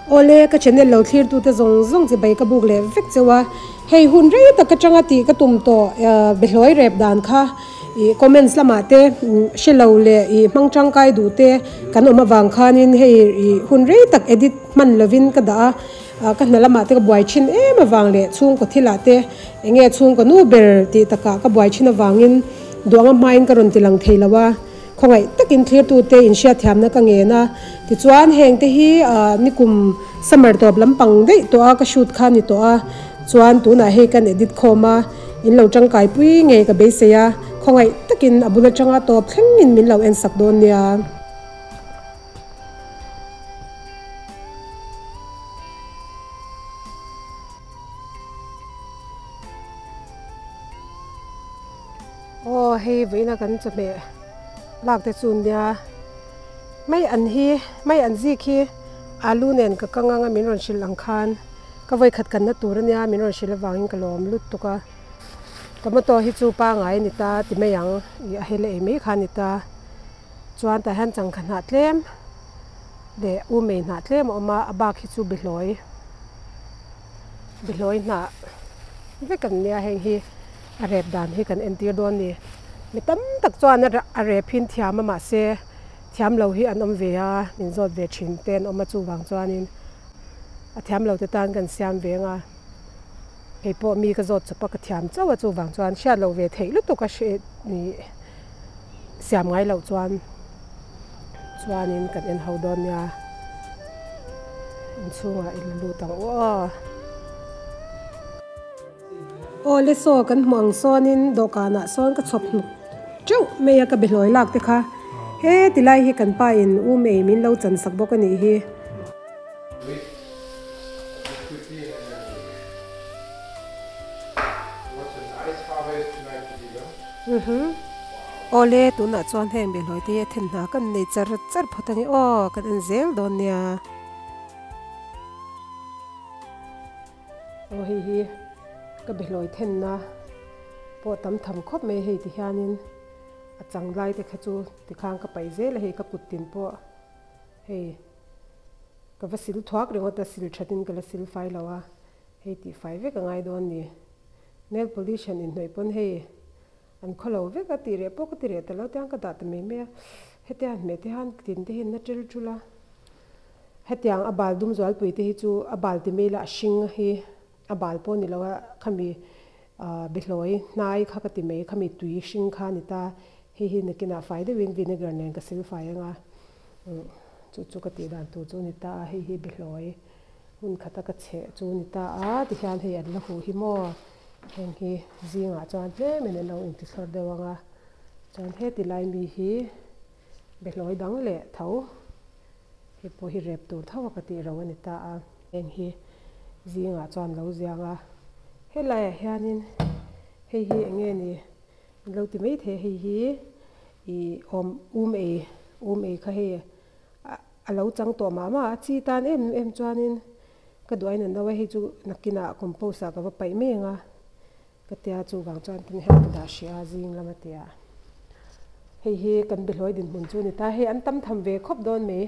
Awle, ka channel lo thlir tute zawng zawng chibai ka buk leh vek cheu a, hei hun rei tak atanga tih ka tum tawh behlawi rep dan kha ih comments lamah te hre lo leh ih hmang tangkai duh te kan awm avang khanin hei ih hun rei tak edit hman lovin ka dah a, ka hna lamah te ka buai thin em avang leh chhungkaw thilah te enge chhungkaw nu ber tih takah ka buai thin avangin duanga hmain ka rawn ti lang thei lo a. Khawngaih takin thlirtute inhriatthiamna ka ngen a, tichuan hengte hi nikum summer tawp lampang daih tawh a ka shoot kha ni tawh a, chuan tunah hei kan edit khawm a, in lo tangkai pui ngei ka beisei a, khawngaih takin a bul atanga tawp thlengin min lo ensak dawn nia. Aw hei vawiina kan chawhmeh lak te chu nia mai an hi mai an zik hi alu nen ka kang anga min rawn hrilh ang khan ka vawikhat kanna tur ania min rawn hrilh avangin ka lawm lut tuk a tomato hi chu pangai a ni ta ti mai ang ih a hel ei mai kha a ni ta chuan tah hian changkha hnah tlem leh u mei hnah tlem a awm a a bak hi chu behlawi behlawi hnah vek an nia heng hi. A rep dan hi kan entir dawn ni. Mi tam tak chuan a rep hin thiam a mahse thiam lo hi an awm ve a, min zawt ve thin te an awm a chuvang chuanin a thiam lo te tan kan siam ve ang a. Kei pawh mi ka zawt chawp a ka thiam chauh a chuvang chuan hriat loh ve theih lutuk a hre ni siam ngai loh chuan chuanin kan en ho dawn nia. Inchhungah i la lut ang u aw. Aw le saw kan hmuh ang sawnin dawhkanah sawn ka chhawp hnuk teuh mai a ka behlawi lak te kha he ti lai hi kan pa in u mei min lo chan sak bawk a nih hi. Aw le tunah chuan heng behlawi te hi a then hna kan nei char char phawt ang e aw kan en zel dawn nia. Aw hei hi ka behlawi thenna pawh tam tham khawp mai hei ti hianin a chang lai te kha chu tikhan ka paih zel a hei ka kut tin pawh hei ka va sil thuak ringawt a sil thatin ka la sil fai lo a hei tih fai vek a ngai dawn ni nail polish han inhnawih pawn hei an khaw lo vek a tih reh pawh ka ti reh ta lo tiang ka dah ta mai mai a hetiang hmeh te hian tin te hian na tel tul a. Hetiang a bal dum zualpui te hi chu a bal ti mai la a hring hi a bal pawh ni lo a khami ah behlawi hnai kha ka ti mai khami tui hring kha a ni ta hei hi nakinah fai deuhin vinegar nen ka sil fai anga umm chu chu ka tih dan tur chu a ni ta a hei hi behlawi hun khata ka chheh chu a ni ta a tihian hei an la huh hi maw heng hi zingah chuan tlemin an lo intithlawr deuh anga chuan heti lai mi hi behlawi dang leh tho. Hei pawh hi rep tur tho a ka tih ro a ni ta a. Heng hi zingah chuan lo ziang a, helaiah hianin hei hi eng nge ni an lo ti mai thei a, hei hi ih awm um ei um ei kha hei a lo chang tawh mah mah a, chi tan em em chuanin ka duain an lo a, hei chu nakinah compost ah ka va paih mai ang a. Ka tia chuvang chuan tin hian ka dah hrih a zing lama tia hei hi kan behlawi dinhmun chu a ni ta hei an tam tham ve khawp dawn mai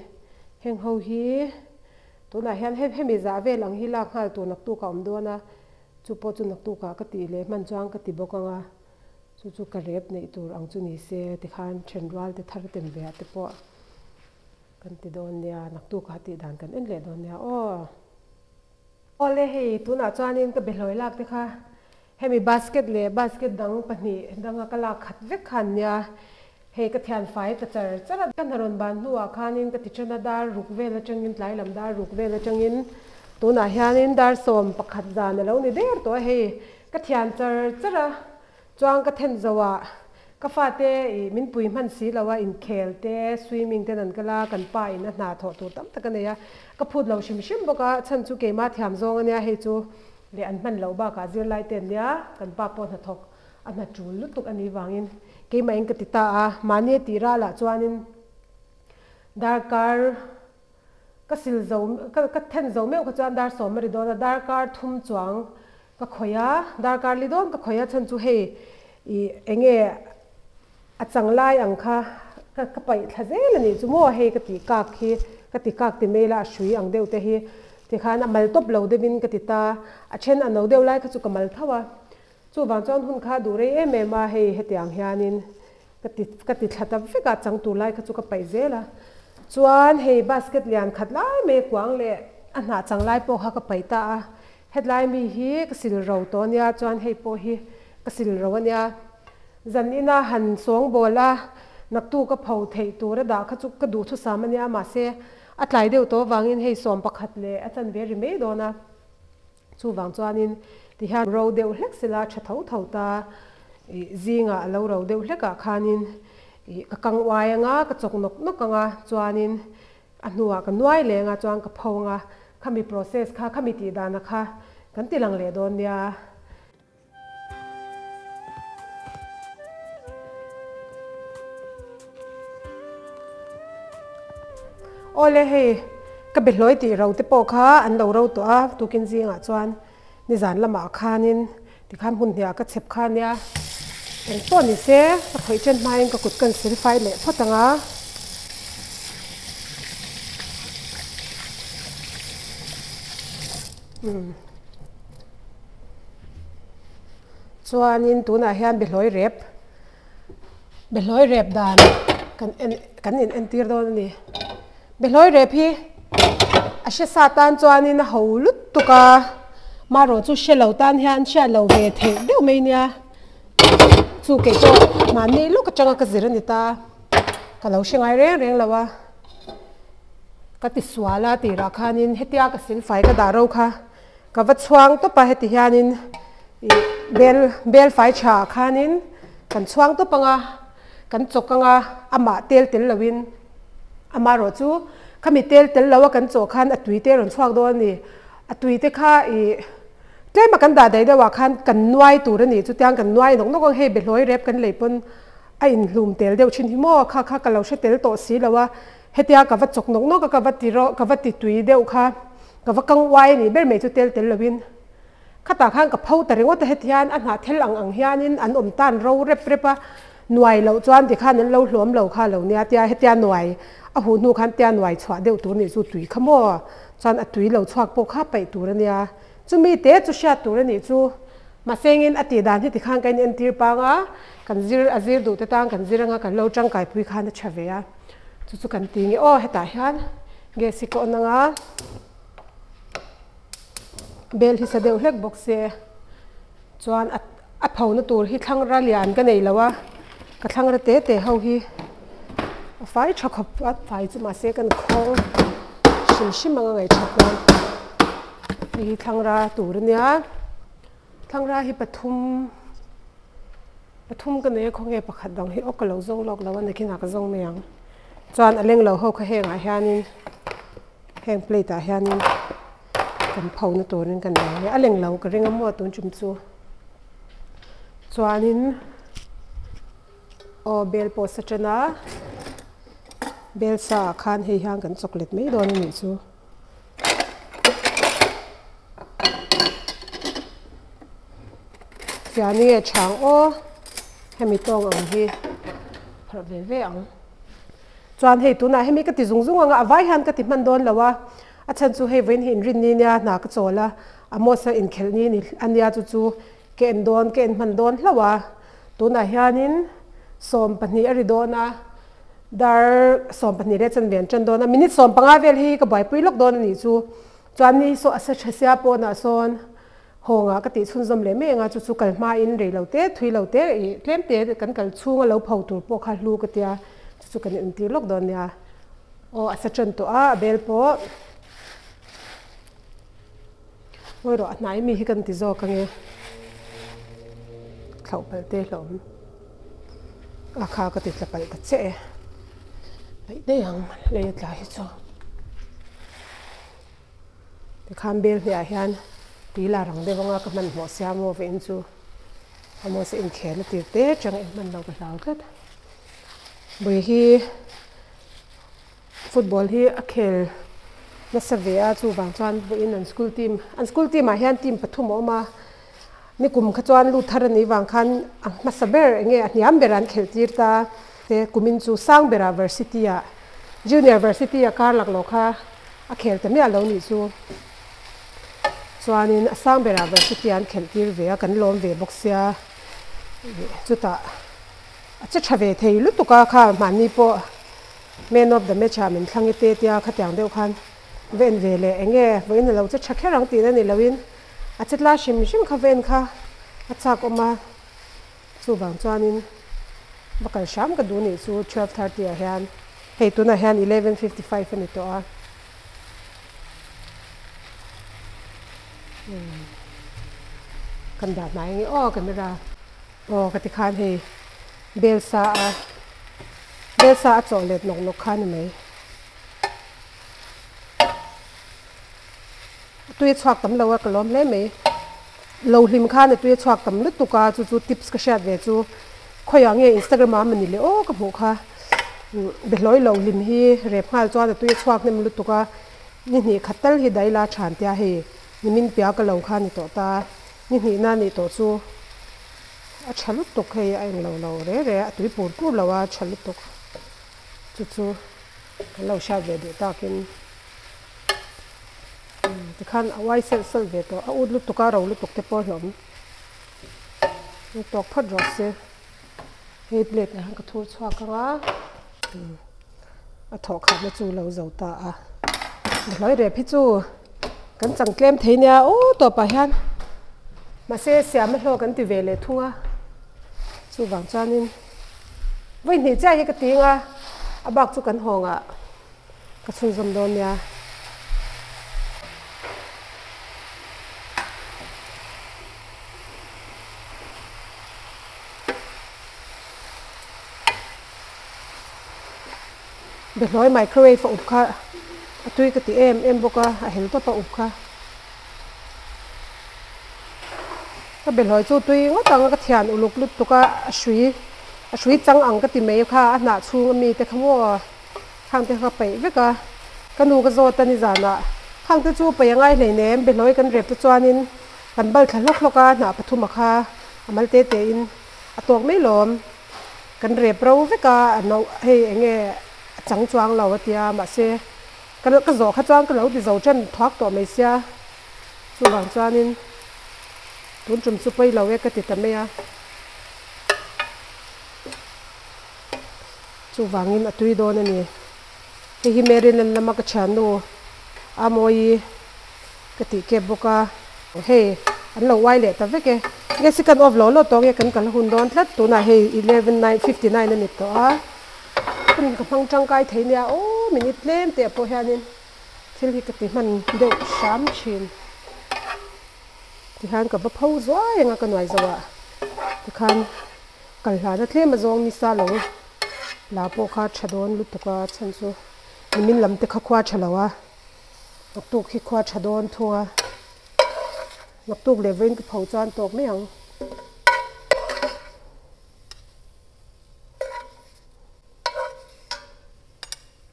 heng ho hi tunah hian he hemi zah vel ang hi lak nghal tur naktuk a awm dawn a chu pawh chu naktuk ah ka tih leh hman chuan ka ti bawk ang a chu chu ka rep neih tur ang chu ni se tikhan then rual te thar tem ve ah te pawh kan ti dawn nia naktuk ah tih dan kan en leh dawn nia aw. Awle hei tunah chuanin ka behlawi lak te kha hemi basket leh basket dang pahnih danga ka lak khat vek kha an nia. Hei ka thian fai ta char char a. Ka hna rawn ban hnuah khanin ka ti then a dar ruk vel atangin tlai lam dar ruk vel atangin tunah hianin dar 11 zan a lo ni der tawh a hei ka thian char char a. Chuan ka then zo ah ka fate ih min pui hman si lo a, inkhel te, swimming ten an kal a, kan pa in a hna thawh tur tam tak a nei a, ka phut lo hrim hrim bawk a, chhan chu keimah thiam zawng a nia hei chu leh an hman loh bakah zirlai te an nia, kan pa pawh hnathawk a hna tul lutuk a nih vangin keimah in ka ti ta a, mahni a tih ral ah chuanin darkar ka sil zo ka then zo meuh kha chuan dar 10 a ri dawn a, darkar thum chuang Ka khawih a, darkar li dawn ka khawih a chhan chu hei ih eng nge a chang lai ang kha ka ka paih thla zel a nih chu maw hei ka tih kak hi ka ti kak ti mai la a hrui ang deuh te hi Tikhan a mal tawp lo deuhin ka ti ta, a then a no deuh lai kha chu ka mal tho a. Chuvang chuan hun kha duh rei em em a, hei hetiang hianin ka ti ka ti thla ta vek a, chang tur lai kha chu ka paih zel a. Chuan hei basket lian khat lai mai kuang leh a hnah chang lai pawh kha ka paih ta a, hetlai mi hi ka sil ro tawh ania, chuan hei pawh hi ka sil ro ania. Zan ina han sawngbawl a, naktuk a pho theih tur a dah kha chu ka duhthusam ania, mahse a tlai deuh tawh avangin hei 11 leh a chanve ri mai dawn a. Chuvang chuanin tihian ro deuh hlek sela tha tho tho ta ih zingah a lo ro deuh hlekah khanin ih ka kang uai anga ka chawk nawk nawk anga chuanin a hnuah ka nuai leh anga chuan ka pho anga khami process kha khami tih dana kha kan ti lang leh dawn nia. Awle hei ka be hlawi tih ro te pawh kha an lo ro tawh a, tukin zingah chuan nizan lamah khanin tikhan hmun hniah ka chhep kha ania, eng pawh ni se ka khawih chen hmain ka kut kan sil fai leh phawt ang a. Chuanin tunah hian behlawi rep behlawi rep dan kan en kan in entir dawn a ni. Behlawi rep hi a hre sa tan chuanin a ho lutuk a, marawh chu hre lo tan hian hriat lo ve theih deuh mai nia. Chu kei pawh mahni lawk atanga ka zir a ni ta, ka lo hre ngai reng reng lo a. Ka ti sual a tirah khanin hetia ka silfai ka dah ro kha ka va chhuang tawp a heti hianin ih bel bel fai tha ah khanin kan chhuang tawp anga kan chawk anga amah tel tel loin amaherawh chu khami tel tel lo a kan chawh khan a tui te a rawn chhuak dawn a ni a tui te kha ih tlem a kan dah daih deuh ah khan kan nuai tur a ni chutiang kan nuai nawk nawk ang hei behlawi rep kan lei pawn a inhlum tel deuh thin hi maw kha kha ka lo hre tel tawh si lo a. Hetia ka va chawk nawk nawk a, ka va ti rawh, ka va ti tui deuh kha, ka va kang uai a nih ber mai chu tel tel loin. Khatah khan ka pho ta ringawt a, heti hian a hnah thel ang ang hianin an awm tan ro rep rep a, nuai loh chuan tikhan an lo hlawm lo kha lo nia tia hetia nuai a huh hnu khan tia nuai chhuah deuh tur nih chu tui kha maw chuan a tui lo chhuak pawh kha paih tur a nia. Chumi te chu hriat tur a nih chu mahsengin a tih dan hi tikhan ka inentir pang a, kan zir a zir duh te tan kan zir anga kan lo tangkaipui khan a tha ve a. Chu chu kan ti nge aw hetah hian gas hi ka on anga bel hi sa deuh hlek bawk se chuan a a pho na tur hi thlang ra lian ka nei lo a ka thlang ra te te ho hi a fai tha khawp a fai chu mahse kan khawng hrim hrim anga ngaih that nan hei hi thlang ra tur ania thlang ra hi pathum. Pathum ka nei a khawnge pakhat dang hi aw ka lo zawng lawk lo a nakinah ka zawng mai ang. Chuan a leng lo ho kha hengah hianin heng plate ah hianin kan pho na turin kan dah ang a leng lo ka ring a maw tun tum chu. Chuanin aw bel pawh sa tan a bel sa ah khan hei hian kan chawklet mai dawn a nih chu. Fiani nge chhang aw hemi tawng ang hi pharh ve ve ang chuan hei tunah hemi ka ti zung zung ang a a vai hian ka ti hman dawn lo a a chhan chu hei vawiin hi inrin ni nia hna ka chawl a Amos a inkhelh ni ni ania chu chu ka en dawn ka en hman dawn hlauh a tunah hianin 12 a ri dawn a dar 12 leh chanve an tan dawn a minute 15 vel hi ka buaipui lawk dawn a nih chu chuan ni saw a sa tha sia pawnah sawn. Hawngah ka tih chhunzawm leh mai anga chu chu kal hmain rei lo te, thui lo te ih tlem te kan kal chhunga lo pho tur pawh kha hlu ka tia chu chu kan intir lawk dawn nia. Aw a sa tan tawh a, a bel pawh ngawi rawh a hnai mi hi kan ti zawk ange thlauh palh te hlawm a kha ka ti tla palh ta che e daih daih ang lei a tla hi chu. Tikhan bel hniah hian tui la rang deuh anga ka hmanhmawh sia maw ve in chu Amos a inkhel a tir te chang en hman lo ka hlau tlat. Bui hi football hi a khel nasa ve a chuvang chuan vawiin an school team an school team ah hian team pathum a awm a nikum kha chuan lut thar a nih vang khan a hmasa ber enge a hniam ber an khelh tir ta te kumin chu sang berah varsity ah junior varsity a kar lak lo kha. A khel ta miah lo nih chu. Chuanin a sang berah varsity an khelh tir ve a, kan lawm ve bawk sia chutah a che tha ve thei lutuk a kha mahni pawh man of the match ah min thlang i te tia khatiang deuh khan va en ve leh eng nge vawiin a lo che tha kher ang tihna ni loin a che tla hrim hrim kha va en kha a chak awm a chuvang chuanin va kal hram ka duh nih chu 12:30 ah hian hei tunah hian 11:55 a ni tawh a. Kan dah hnai nge aw camera aw ka ti khan hei bel sa a bel sa a chawh let nawk nawk kha ni mai a tui a chhuak tam lo a ka lawm hle mai lo hlim khan a tui a chhuak tam lutuk a chu chu tips ka hriat ve chu khawiah nge instagram ah a mawni le aw ka hmuh kha behlawi lo hlim hi rep nghal chuan a tui a chhuak hnem lutuk a. Ni hnih khat tal hi daila than tia hei nimin pia ka lo kha ni tawh ta, ni hnihna nih tawh chu a tha lutuk hei a englo lo re re a tui pur pur lo a tha lutuk chu chu kan lo hriat ve duh takin tikhan a uai selh selh ve tawh a ut lutuk a ro lutuk te pawh hlawm tawk phawt rawh se. Hei plate ah hian ka thur chhuak ang a a thawh khatna chu lo zo ta a hlai rep hi chu kan chang tlem thei nia aw tawpah hian mahse siam a hlawk an ti ve leh thung a chuvang chuanin vawi hnih chiah hi ka ting a a bak chu kan hawng ah ka chhunzawm dawn nia. Behlawi microwave a up kha a tui ka ti em em bawk a, a hel tawp a up kha. Ka behlawi chu tui ngawt ang a ka thian uluk lutuk a, a hrui a hrui chang ang ka ti mai kha a hnah chhung ami te kha maw khang te kha ka peih vek a, ka nu ka zawt a nizanah khang te chu peih a ngai hleinem behlawi kan rep te chuanin Kan bal thla hlawk hlawk a, hnah pathuma kha a mal te te in a tawk mai lawm. Kan rep ro vek a, a no hei eng nge a chang chuang lo a tia mahse ka ka zawh kha chuan ka lo ti zo ṭan thuak tawh mai sia. Chuvang chuanin tun ṭum chu pawi lo e ka ti ta mai a. Chuvangin a tui dawn a ni. Hei hi Maryland lama ka thiannu Amoyi. Ka tih kep bawk a, hei an lo uai leh ta vek e. Nge si kan off lo lo tawh nge kan kal hun dawn tlat tunah hei 11 59 a ni tawh a, hun ka hmang tangkai thei nia aw minute tlem teh pawh hianin thil hi ka ti hman deuh hram thin. Tihian ka va pho zuai anga ka nuai zo ah tikhan kal hlana tlem azawng nisa lo la pawh kha tha dawn lutuk a chhan chu nimin lam te kha khua tha lo a. Naktuk hi khua tha dawn thung a, naktuk leh vawiin ka pho chuan tawk mai ang.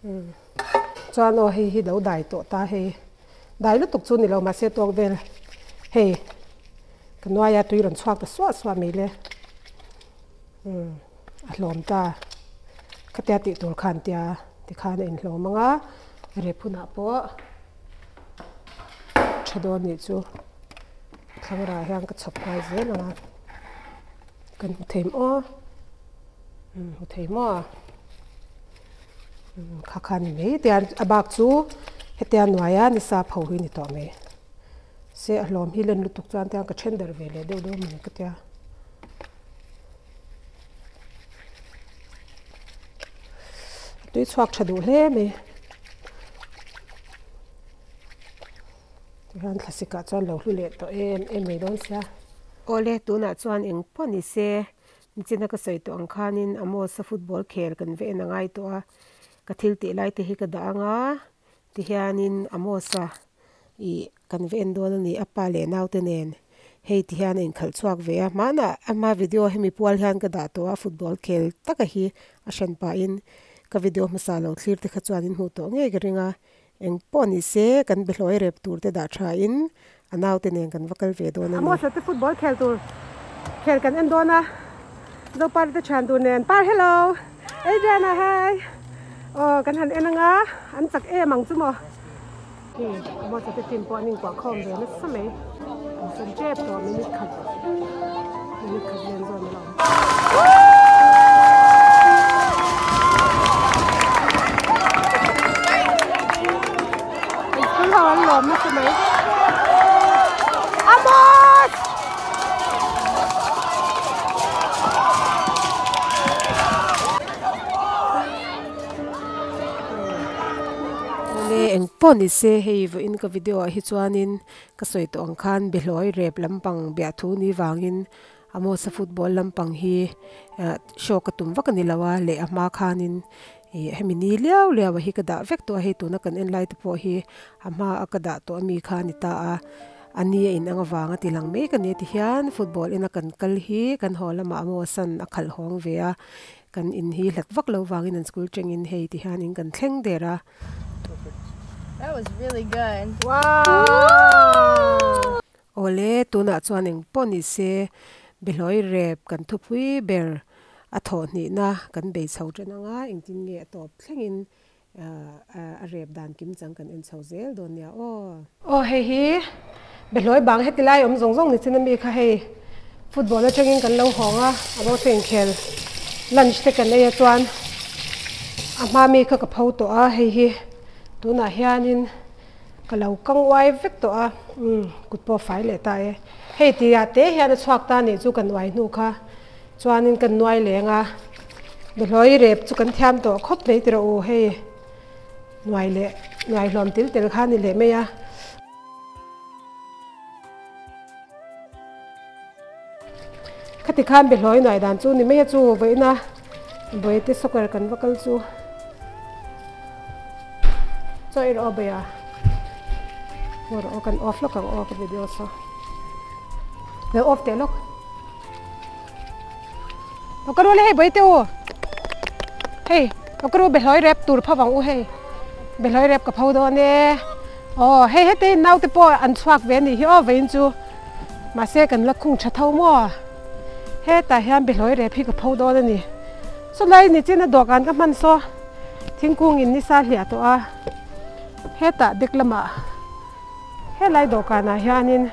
Umm chuan aw hei hi lo dai tawh ta hei, dai lutuk chu ni lo mahse tawk vel hei ka nuaia tui rawn chhuak ta suah suah mai le umm a hlawm ta khatia tih tur khan tia tikhan a inhlawm ang a. Rep hunah pawh tha dawn nih chu thlangra hian ka chhawp nghal zel ang a kan hmu thei maw umm hmu thei maw umm kha kha ni mai te a bak chu hetia hnuaia nisa pho hi ni tawh mai se a hlawm hi len lutuk chuan tiang ka then darh ve leh deuh dawn mai ka tia. Tui chhuak tha duh hle mai. Tihian thlasik ah chuan lo hlu leh tawh em em mai dawn sia. Awle tunah chuan eng pawh ni se nichina ka sawi tawh ang khanin Amos-a football khel kan va en a ngai tawh a ka thil tih lai te hi ka dah ang a tihianin Amos-a ih kan va en dawn a ni a pa leh naute nen hei ti hian a inkhalh chhuak ve a hmanah a hma video hemi pual hian ka dah tawh a football khel taka hi a hran pahin ka video hmasa lo thlir te kha chuan in hmuh tawh ngei ka ring a eng pawh ni se kan behlawi rep tur te dah tha in a naute nen kan va kal ve dawn a ni. Amos te football khel tur khel kan en dawn a Zopari te thian tur nen par hello Adriana hi aw kan han en anga an chak em ang chu maw. Hei Mocha te team pawh an inkuah khawm ve nasa mai. An sawn tep tawh minute khat minute khat vel zawn a la awm. An school ho an lawm nasa mai. Amos! Awle eng pawh ni se hei vawiin ka video ah hi chuanin ka sawi tawh ang khan behlawi rep lampang biahthu ni vangin Amosa football lampang hi ah show ka tum vak a ni lo a leh a hma khanin ih hemi ni liau liau ah hi ka dah vek tawh a hei tuna kan en lai te pawh hi a hma a ka dah tawh ami kha a ni ta a a ni a inang avanga ti lang mek a ni ti hian football ena kan kal hi kan haw lamah Amosa'n a khalh hawng ve a Kan in hi hlat vak lo vangin an school tangin hei ti hian in kan thleng der a. That was really good. Wow! Awle, tunah chuan eng pawh ni se, Behlawi rep kan thupui ber a thawh hnihna kan bei chho tan anga engtin nge a tawp thlengin a rep dan kim chang kan en chho zel dawn nia aw. Aw hei hi Behlawi bang heti lai awm zawng zawng ni chin ami kha hei football atangin kan lo hawng a, a bo te inkhel lunch te kan ei a chuan a hma mi kha ka pho tawh a hei hi tunah hianin ka lo kang uai vek tawh a umm kut pawh a fai leh ta e hei tihah te hian a chhuak ta nih chu kan uai hnu kha. Chuanin kan nuai leng a, Behlawi rep chu kan thiam tawh khawp mai tiraw u hei nuai leh nuai hlawm tel tel kha a ni leh mai a. Khati khan Behlawi nuai dan chu ni mai a chu vawiina Bawihte soccer kan va kal chu chaw ei rawh aw Bawih a, ngaw rawh aw kan off lawk ang aw ka video saw lo off teh lawk. Lo ka rual e hei Bawihte u hei lo ka ru behlawi rep tur pho vang u hei behlawi rep ka pho dawn e aw hei hete in naute pawh an chhuak ve anih hi aw vawiin chu mahse kan la khung tha tho maw hetah hian behlawi rep hi ka pho dawn a ni chulai ni chin a dawhkan ka hman saw thingkung in nisa hliah tawh a hetah dek lamah helai dawhkanah hianin.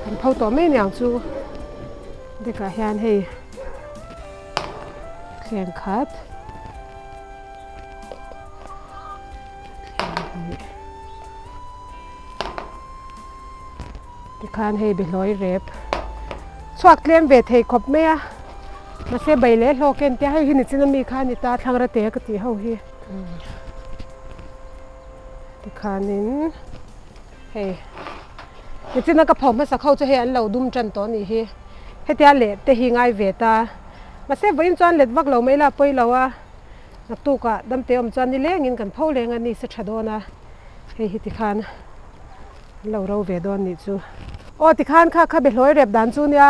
Kan pho tawh mai aniang chu dekah hian hei thleng khat thleng hnih tikhan hei behlawi rep chhuak tlem ve thei khawp mai a mahse bai leh hlawk en tia hei hi nichin ami kha a ni ta thlangra te ka tih ho hi tikhanin. Hei nichina ka pho hmasa kho chu hei an lo dum tan tawh a nih hi hetia leh te hi ngai ve ta mahse vawiin chuan let vak lo mai la pawi lo a naktukah damte awm chuan ni lengin kan pho leng a ni se tha dawn a hei hi tikhan an lo ro ve dawn nih chu aw tikhan kha kha behlawi rep dan chu nia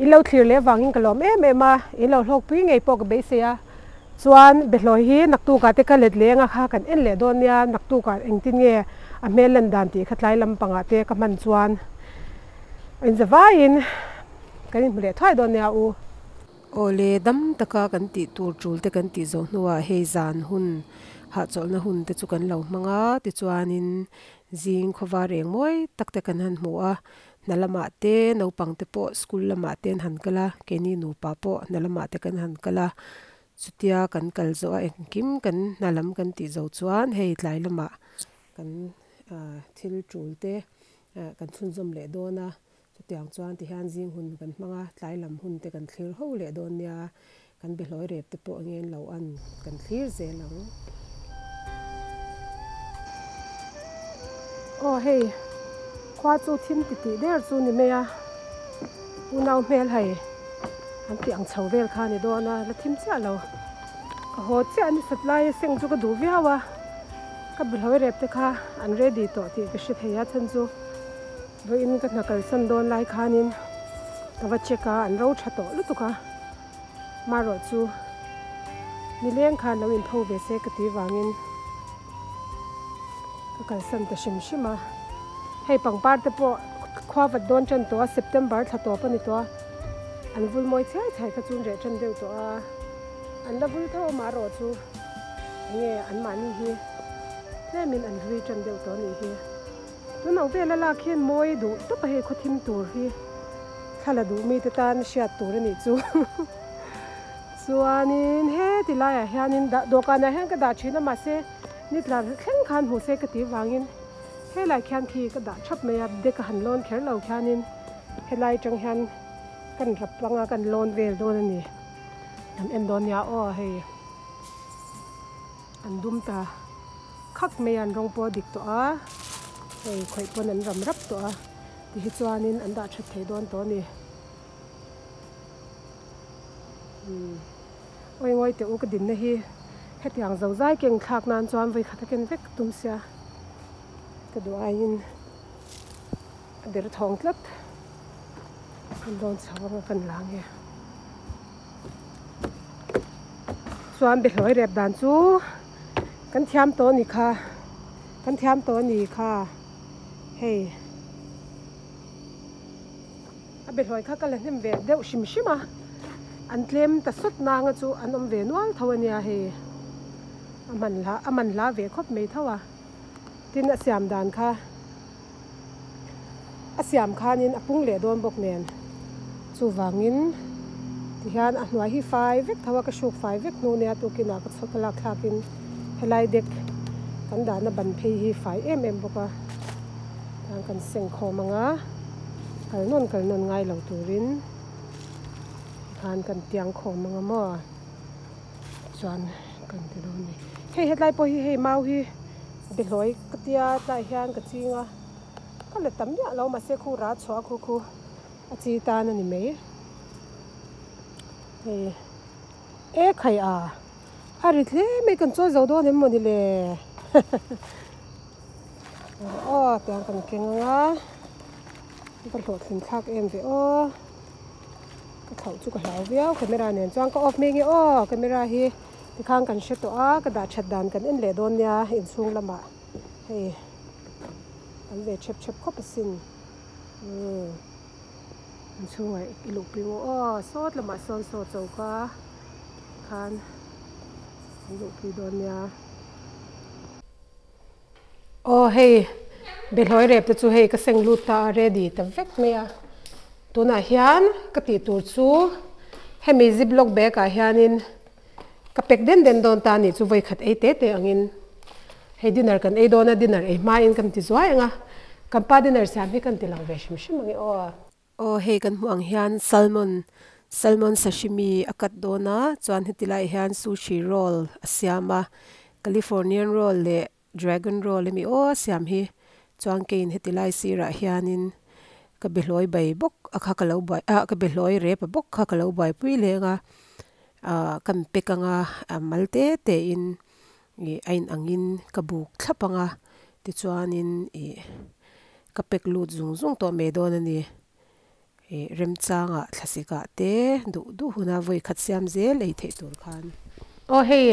in lo thlir leh vangin ka lawm em em a in lo hlawkpui ngei pawh ka beisei a. Chuan Behlawi hi naktukah te ka let leng a kha kan en leh dawn nia, naktukah engtin nge a hmel lan dan tih kha tlai lampangah te ka hman chuan inza vaiin kan inhmu leh thuai dawn nia u. Awle dam taka kan tih tur tul te kan tih zawh hnuah hei zan hun hahchawlhna hun te chu kan lo hmang a, tichuanin zing khawvar reng mawi tak te kan han hmu a, Hna lamah te naupang te pawh school lamah te an han kal a, keini nupa pawh hna lamah te kan han kal a, chutia kan kal zawh a engkim kan hna lam kan tih zo chuan hei tlai lamah kan ah thil tul te ah kan chhunzawm leh dawn a, chutiang chuan tihian zing hun kan hmang a, tlai lam hun te kan thlir ho leh dawn nia. Kan behlawi rep te pawh ngen lo an kan thlir zel ang. Aw hei khua chu thim ti tih der chu ni mai a, unau hmel hei an tih ang chho vel kha a ni dawn a, la thim chiah lo. Ka haw chiah a ni sat lai a seng chu ka duh viau a, ka behlawi rep te kha an ready tawh tih ka hre thei a chhan chu vawiin ka hna kalsan dawn lai khanin ka va check a an ro tha tawh lutuk a. Marawh chu nileng khan lo inpho ve se ka ti vangin ka kalsan ta hrim hrim a. Hei pangpar te pawh khua vat dawn tan tawh a, September thla tawp a ni tawh a, an vul mawi chhai chhai kha chu an reh tan deuh tawh a, an la vul tho a marawh chu enge anmahni hi. Tlemin an hlui tan deuh tawh a nih hi. Tun ang vela lak hian mawi duh tawp a hei khaw thim tur hi thla la duh mite tan hriat tur a nih chu. Chuanin heti laiah hianin dah dawhkanah hian ka dah thin a mahse ni tla thleng khan hmuh se ka tih vangin helai khian khi ka dah thap mai a deck a han lawn kher lo khianin helai atang hian kan rap anga kan lawn vel dawn a ni. Kan en dawn nia aw hei. An dum ta khak mai a, an rawng pawh a dik tawh a, hei khawih pawn an ram rap tawh a, ti hi chuanin an dah that thei dawn tawh a ni. Umm awi ngawi teh u ka dinna hi hetiang zo zai keng thlak nan chuan vawi khat a ken vek tum sia ka duh aiin a der thawng tlat kan dawn chho anga kan la nge. Chuan behlawi rep dan chu kan thiam tawh a ni kha kan thiam tawh a ni kha hei a behlawi kha ka la hnem ve deuh hrim hrim a an tlem ta sawt nanga chu an awm ve nual tho a nia hei a man hla a man hla ve khawp mai tho a tin a siam dan kha. A siam khanin a pung leh dawn bawk nen chuvangin tihian a hnuai hi fai vek tho a ka hruk fai vek hnu nia tukinah ka chhawk ka lak thlakin helai deck kan dahna ban phei hi fai em em bawk a tiang kan seng khawm ang a kal nawn kal nawn ngai lo turin tikhan kan tiang khawm ang a maw chuan kan ti dawn a ni hei hetlai pawh hi hei mau hi. Behlawi ka tia tlaiah hian ka ching a, ka la tam miah lo mahse khu rah chhuah khu khu a chi tan a ni mai. Hei e khai a, a ri hle mai kan chawi zo dawn em mawni le aw tiang kan keng ang a, ka hlawhthlin thlak em ve aw, ka thlauh chu ka hlau viau camera nen chuan ka off mai nge aw camera hi. Tikhan kan hre tawh a, ka dah that dan kan en leh dawn nia inchhung lamah hei an ve chep chep khawp asin umm inchhungah i luh pui maw aw sawt lamah sawn saw choka khan an luh pui dawn nia. Aw hei behlawi rep te chu hei ka seng lut ta a ready ta vek mai a tunah hian ka tih tur chu hemi ziplock bag ah hianin ka pack den den dawn ta a nih chu vawi khat ei te te angin hei dinner kan ei dawn a dinner ei hmain kan ti zuai ang a kan pa dinner siam hi kan ti lang ve hrim hrim ang e aw. Aw hei kan hmuh ang hian salmon salmon sashimi a cut dawn a chuan heti laiah hian sushi roll a siam a californian roll leh dragon roll emi aw a siam hi chuan keiin heti lai sirah hianin ka behlawi bai bawk a kha ka lo buai ah ka behlawi rep a bawk kha ka lo buaipui leng a ah kan pack anga a mal te te in ih a in angin ka buk thlap ang a tichuanin ih ka pack lut zung zung tawh mai dawn a ni ih remchangah thlasik ah te duh duh huna vawi khat siam zel ei theih tur khan. Aw hei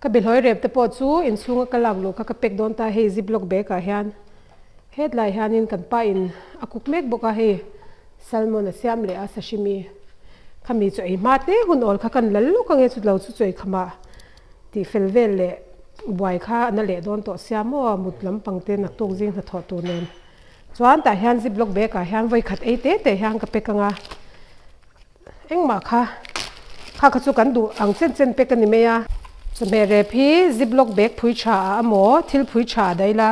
ka behlawi rep te pawh chu inchhunga ka lak luh kha ka pack dawn ta hei ziplock bag ah hian hetlai hianin kan pa in a cook mek bawk a hei salmon a siam leh a sashimi. Khami chu ei hma te hun awl kha kan lal lawk ange chu lo chu chawi khamah tih fel vel leh buai kha a na leh dawn tawh sia maw mut lampang te naktuk zing hnathawh tur nen chuan tah hian zip lock bag ah hian vawi khat ei te te hian ka pack anga engmah kha kha kha chu kan duh ang chen chen pack a ni mai a. Chawhmeh rep hi zip lock bag phui tha ah amaw thil phui tha ah daih la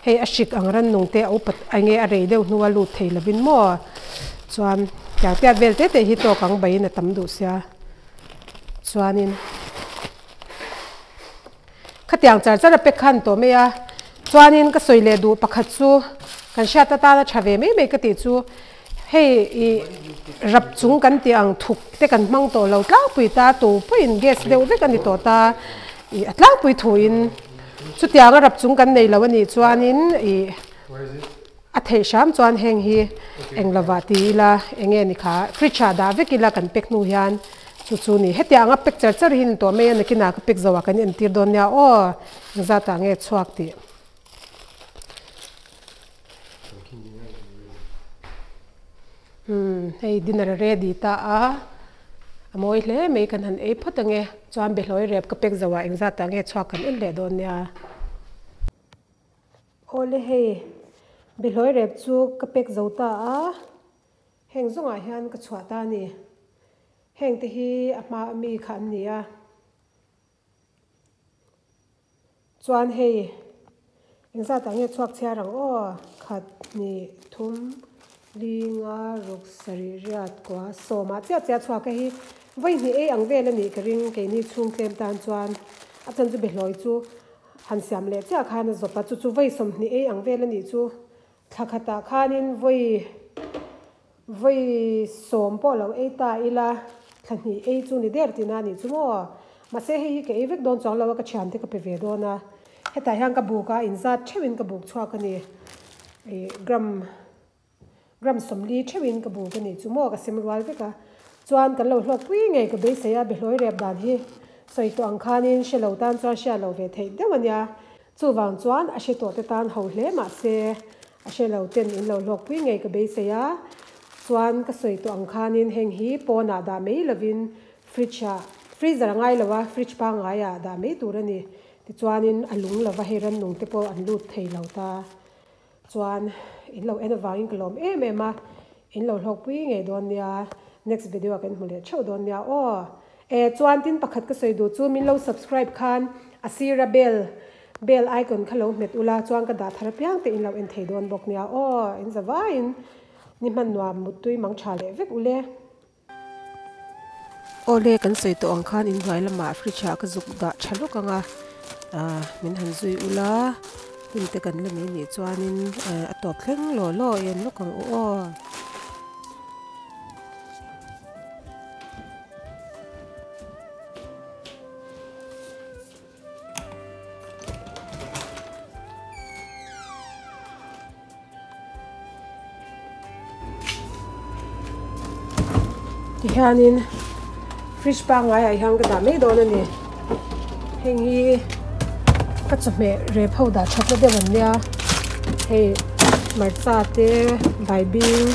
hei a hrik ang ran nung te a upat enge a rei deuh hnu a lut thei lovin maw chuan tiang tiat vel te te hi tawk ang baiin a tam duh sia chuanin khatiang char char a pek khan tawh mai a chuanin ka sawi leh duh pakhat chu kan hriat atana tha ve mai mai ka tih chu hei ih rap chung kan tih ang thuk te kan hmang tawh lo tlangpui ta tu pawhin gas deuh vek a ni tawh ta ih a tlangpui thuin chutianga rap chung kan nei lo a nih chuanin ih a theih hram chuan heng hi eng lovah ti ila eng nge ni kha fridge ah dah vek ila kan pack hnu hian chu chu ni hetiang a pack char char hi ni tawh mai a nakinah ka pack zo ah kan entir dawn nia aw engzat ah nge chhuak tih. Umm hei dinner a ready ta a. A mawi hle mai kan han ei phawt ange. Chuan behlawi rep ka pek zo ah engzat ah nge chhuak kan en leh dawn nia. Awle hei behlawi rep chu ka pek zo ta a, heng zawngah hian ka chhuah ta a ni. Heng te hi a hma ami kha an ni a. Chuan hei engzat ah nge chhuak chhiar ang aw? Khat, hnih, thum, li, nga, ruk, sarih, riat, kua, sawmah chiah chiah chhuak a hi vawi hnih ei ang vel a nih ka ring keini chhung tlem tan chuan a chan chu behlawi chu han siam leh chiah khan a zawp a chu chu vawi 20 ei ang vel a nih chu thla khatah khanin vawi Vawi 10 pawh lo ei ta ila, thla hnih ei chu ni der tihna a nih chu maw? Mahse hei hi ka ei vek dawn chuang lo a, ka thiante ka pe ve dawn a. Hetah hian ka buk a, inzat theuhin ka buk chhuak a ni. Ih gram gram 40 theuhin ka buk a nih chu maw? Ka sem rual vek a. Chuan kan lo hlawk pui ngei ka beisei a, behlawi rep dan hi sawi tawh ang khanin hre lo tan chuan hria lo ve theih deuh a nia. Chuvang chuan a hre tawh te tan ho hle mahse a hre lo ten in lo hlawkpui ngei ka beisei a, chuan ka sawi tawh ang khanin heng hi pawnah dah mai lovin fridge ah freezer a ngai lo a, fridge pangngai ah dah mai tur a ni. Tichuanin a lung lova hei rannung te pawh an lut thei lo ta. Chuan in lo en avangin ka lawm em em a, in lo hlawkpui ngei dawn nia, next video ah kan hmu leh theuh dawn nia aw. E chuan tin pakhat ka sawi duh chu min lo subscribe khan a sira bell bell icon kha lo hmet ula chuan ka dah thar apiang te in lo en thei dawn bawk nia aw, in za vaiin ni hman nuam muttui mang tha leh vek ule. Awle kan sawi tawh ang khan inhnuai lamah fridge ah ka zuk dah tha lawk ang a, ah min han zui ula hun te kan la nei nih chuanin eh a tawp thleng law law en lawk ang u aw. Tihianin fridge pangngai ah hian ka dah mai dawn a ni heng hi ka chawhmeh rep ho dah that na deuh an nia hei hmarcha te baibing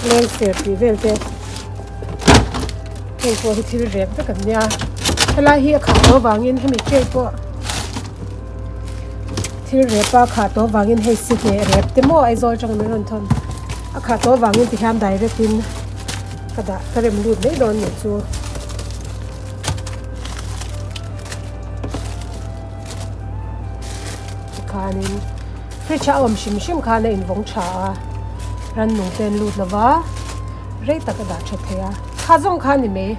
lengser tih vel te heng pawh hi thil rep vek an nia helai hi a khah tawh avangin hemi tray pawh Thil rep a khah tawh vangin hei si hneh rep te maw Aizawl atanga min rawn thawn a khah tawh vangin ti hian direct in ka dah ka rem lut mai dawn nih chu. Tikhanin fridge a awm hrim hrim khan a invawng tha a rannung te an lut lova rei tak a dah tha thei a kha zawng kha a ni mai.